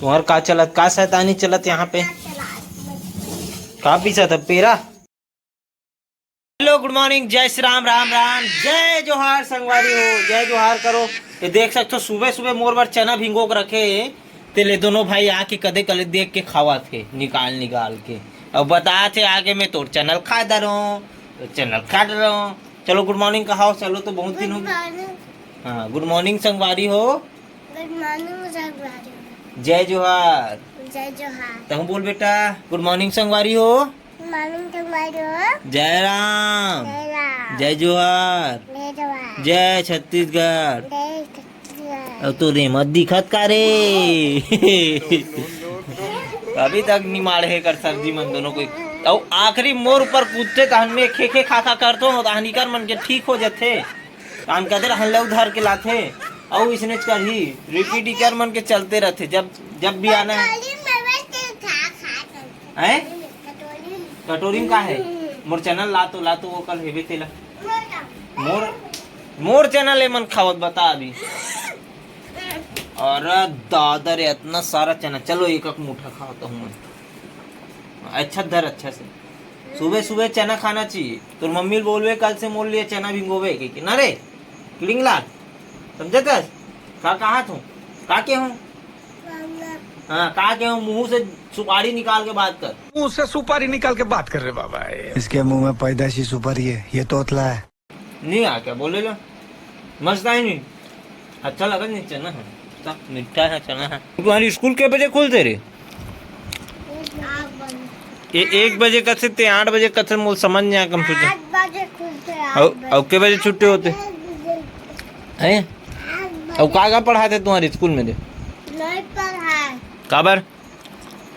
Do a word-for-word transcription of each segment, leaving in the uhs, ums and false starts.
तुम्हार का चलत, का शैतानी चलत यहाँ पे? का पीसा था पेरा? हेलो, गुड मॉर्निंग, जय श्री राम, राम राम, जय जोहार संगवारी हो, जय जोहार करो। ये देख सकते हो, सुबह सुबह मोर बर चना भिंगो के रखे हे। ते ले दोनों भाई आके कदे कदे देख के खावत हे, निकाल निकाल के। अब बता थे आगे मैं तोर चैनल खा दे रहा हूँ, तो चैनल खा दे रहा हूँ। चलो गुड मॉर्निंग कहाओ, चलो तो बहुत दिन हो गए। हाँ, गुड मॉर्निंग संगवारी हो। गुड मॉर्निंग संगवारी। जय जोहार। जय जोहार। तहूँ बोल बेटा, गुड मॉर्निंग संगवारी हो। गुड मॉर्निंग संगवारी हो। जय राम। जय राम। जय जोहार। जय जोहार। जय छत्तीसगढ़। जय छत्तीसगढ़। अब तो रेमत दिखत का रे? अभी तक निमाड़ हे कर सब्जी मन दोनों कोई। अउ आखिरी मोर ऊपर कूदथे तहन में खे खे खा खा करथों, तहन इकर मन के ठीक हो जथे। काम कहते रहन ले उधार के लाथे, अउ इसने करही, रिपीट इकर मन के चलते रहथे। जब, जब भी आना है। कटोरी में बैठ के खा, खा कर। हैं? कटोरी में। कटोरी में का है? हम्म। मोर चैनल ला तो, ला तो वो कल हेबे तेला। मोर का? मोर, मोर चैनल ए मन खावत बता अभी। अरे दादा रे, इतना सारा चना। चलो एक एक मुठा खावत हूँ मैं। अच्छा धर, अच्छा से। सुबह सुबह चना खाना चाहिए। तोर मम्मी ल बोलबे कल से मोर लिए चना भिंगोबे के, के ना रे? किलिंगला, समझे कस? का कहा तू? का के हूँ? हाँ, का के हूँ? मुंह से सुपारी निकाल के बात कर। मुंह से सुपारी निकाल के बात कर रे बाबा। इसके मुंह में पैदाशी सुपारी है, ये तोतला है। नहीं आ क्या बोले लो? मस्त है नहीं? अच्छा लगा नहीं चना है। सब मीठा है चना है। तुम्हारी स्कूल के बजे खुलते रे? ए, एक बजे कथे ते आठ बजे कथे, मोल समझ नहीं आया कम सोचे। आठ बजे खुलते हैं, आठ और, बजे। और के बजे छुट्टी होते? आठ बजे। हैं? आठ बजे। और का का पढ़ाते तुम्हारे स्कूल में रे? नहीं पढ़ाए। काबर?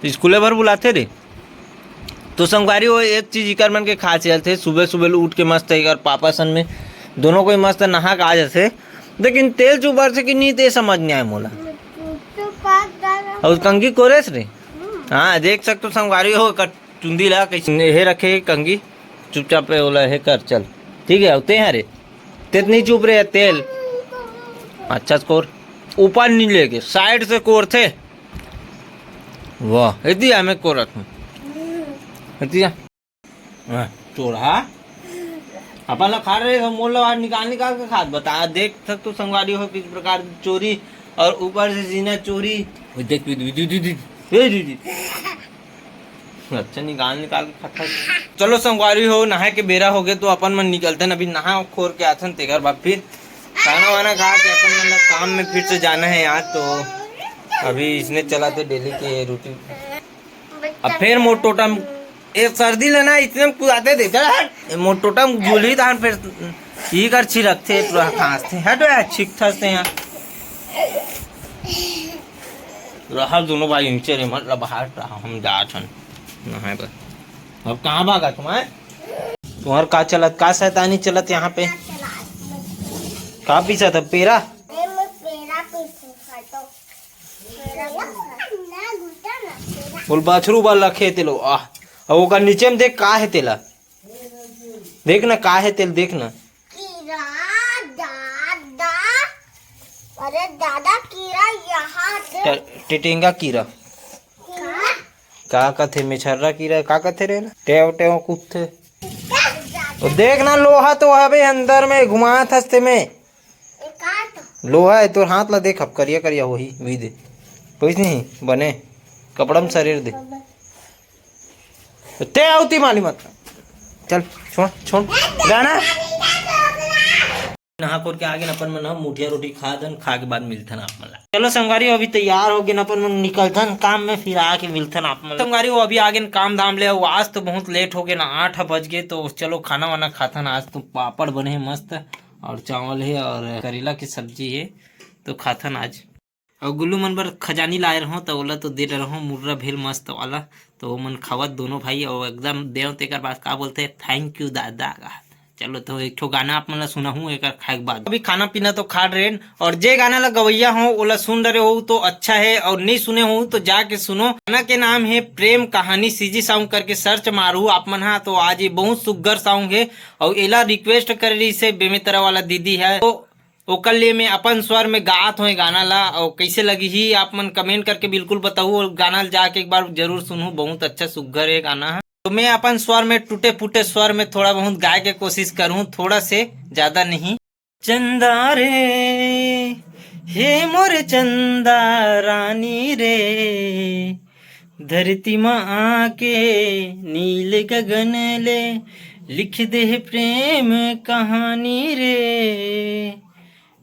स्कूले भर बुलाते रे। तो संगवारी हो, एक चीज इकर मन के खास चलथे, सुबह सुबह उठ के मस्त इकर पापा सन में दोनों कोई मस्त नहा के आ जाथे, लेकिन तेल चुबर से कि नहीं ते समझ नहीं आए मोला। तो का डाला? और कंघी कोरेस रे? हम्म। हाँ, देख सकते हो संगवारी हो, एकर चुंदी ला कैसे हे रखे हे कंघी, चुपचाप पे ओला हे कर चल, ठीक है। होते हैं रे, तेत नहीं चुप रहे तेल। अच्छा से कोर, ऊपर नहीं लेके साइड से कोर थे। वाह, इतिया मैं कोरत हूँ। इतिया। हाँ, चोरहा। अपन ला खा रहे हो, मोल ला बाहर निकाल निकाल के खात। बता, देख सकते हो संगवारी हो किस प्रकार की चोरी और ऊपर से जीना चोरी। वो देख, दीदी, दीदी, दीदी। अच्छा, निकाल निकाल के खाता। चलो संगवारी हो, नहाए के बेरा हो गए तो अपन मन निकलते हैं, अभी नहा खोर के आथन, तेकर बाद फिर खाना वाना खा के अपन मन ला काम में फिर से जाना है यार। तो अभी इसने चलाते डेली के रूटीन। अब फिर मोर टोटम, ए सर्दी लेना इतने में कुदाते दे, चल हट। मोर टोटम जुली तहन फिर ई कर छिरकथे, पूरा खांसथे, हट बे, छिकथस ते यहाँ। रहा दोनों भाई नीचे रे, मतलब बाहर रहा, हम जात हन नहाए बर। अब कहाँ भागा तुम्हारे? तुम्हार का चलत, का शैतानी चलत यहाँ पे? का पीसा था पेरा? ए, मैं पेरा पीसू, हटो। पेरा पीसू। बोल, बछरू बर लखे तेलो, आह। अब ओकर नीचे में देख का है तेला। देख ना का है तेल, देख ना। कीरा, दादा। अरे दादा, कीरा यहाँ देख। ट-, टिटिंगा कीरा। कीरा। का कथे, मेछर्रा कीरा, का कथे रे? टेव टेव कुत्थे। ओ देख ना, लोहा तो हवे अंदर में, घुमात हस ते में। ए, का तो? लोहा है, तोर हाथ ला देख, अब करिया करिया होही, वही दे। कोई नहीं, बने, कपड़ा में शरीर दे। ते आउती माली मत। चल, छोड़, छोड़। जाना। नहा खोर के आगे न अपन मन ह मुठिया रोटी खा दन, खा के बाद मिलथन आप मन ला। चलो संगवारी हो, अभी तैयार हो गए न अपन मन, निकलथन काम में, फिर आके मिलथन आप मन ला। संगवारी हो, अभी आगे न काम धाम ले, अउ आज तो बहुत लेट हो गए ना, आठ बज गए। तो चलो खाना वाना खाथन। आज तो पापड़ बने हे मस्त, और चावल हे, और करेला की सब्जी हे, तो खाथन आज। अउ गुल्लू मन बर खजानी लाए रहूं, त ओला तो दे डरहूं, मुर्रा भेल मस्त वाला। तो ओमन खावत दोनों भाई, अउ एकदम देव तेकर बाद का बोलथे, "Thank you दादा" का। चलो, तो एक ठो गाना आप मन ला सुनाहूं एकर खाए के बाद। अभी खाना पीना तो खा डरेन, और जे गाना ला गवैया हो, ओला सुन डरे हो तो अच्छा है, और नहीं सुने हो तो जाके सुनो। गाना के नाम है प्रेम कहानी, सीजी साउंड करके सर्च मारू आप मन हा। तो आज ये बहुत सुग्घर साउंड है, और एला रिक्वेस्ट करे रही से बेमेतरा वाला दीदी है, तो ओकर लिए मैं अपन स्वर में गात हों ये गाना ला, और कैसे लगी ही आप मन comment करके बिल्कुल बताऊ। और गाना ला जाके एक बार जरूर सुनहू, बहुत अच्छा सुग्घर है गाना है। तो मैं अपन स्वर में, टूटे फूटे स्वर में थोड़ा बहुत गाए के कोशिश करूँ, थोड़ा से, ज्यादा नहीं। चंदा रे, हे मोर चंदा रानी रे, धरती म आके नील गगन ले लिख दे प्रेम कहानी रे।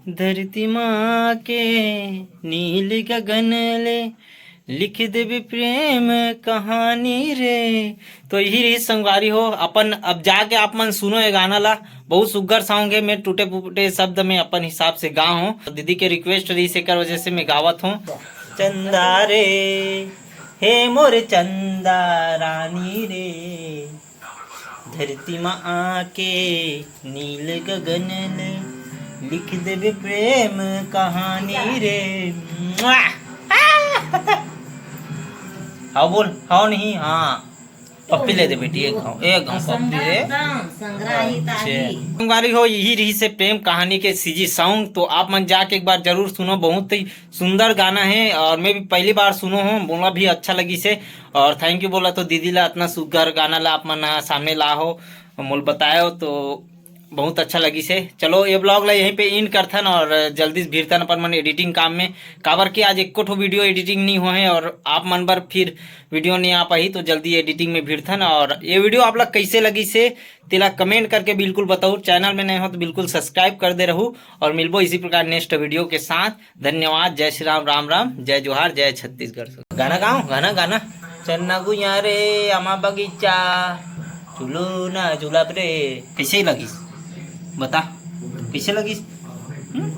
धरती म आके नील गगन ले लिख देबे प्रेम कहानी रे। तो यही रही संगवारी हो अपन। अब जाके आप मन सुनो ये गाना ला, बहुत सुग्घर song है। मैं टूटे फूटे शब्द में अपन हिसाब से गा हूँ, दीदी के request रही, एकर वजह से मैं गावत हूँ। चंदा रे, हे मोर चंदा रानी रे, धरती म आके नील गगन ले लिख देबे प्रेम कहानी रे। मुआ! हाँ बोल, हाँ नहीं, हाँ। पप्पी ले दे बेटी, एक घाव, एक घाव पप्पी रे। संग्रह, संग्रहित अच्छा। आही। संगवारी हो, यही रही से प्रेम कहानी के सीजी song। तो आप मन जाके एक बार जरूर सुनो, बहुत ही सुंदर गाना है और मैं भी पहली बार सुनो हूँ, मोला भी अच्छा लगी से। और thank you बोला तो दीदी ला, इतना सुग्घर गाना ला आप मन सामने ला हो, मोल बतायो तो बहुत अच्छा लगी से। चलो, ये vlog ला यहीं पे end करथन और जल्दी से भिड़थन अपन मन editing काम में, काबर कि आज एको ठो video editing नहीं हो है और आप मन बर फिर video नहीं आ पाही, तो जल्दी editing में भिड़थन। और ये video आप ला कैसे लगी से तेला comment करके बिल्कुल बताऊ। Channel में नए हो तो बिल्कुल subscribe कर दे रहू और मिलबो इसी प्रकार next video के साथ। धन्यवाद। जय श्री राम, राम राम, जय जोहार, जय छत्तीसगढ़। गाना गाओ, गाना, गाना। चन्ना गुइया रे, आमा बगीचा, झूलो ना झूलब रे। कैसे लगिस? बता, कैसे लगिस? हम्म?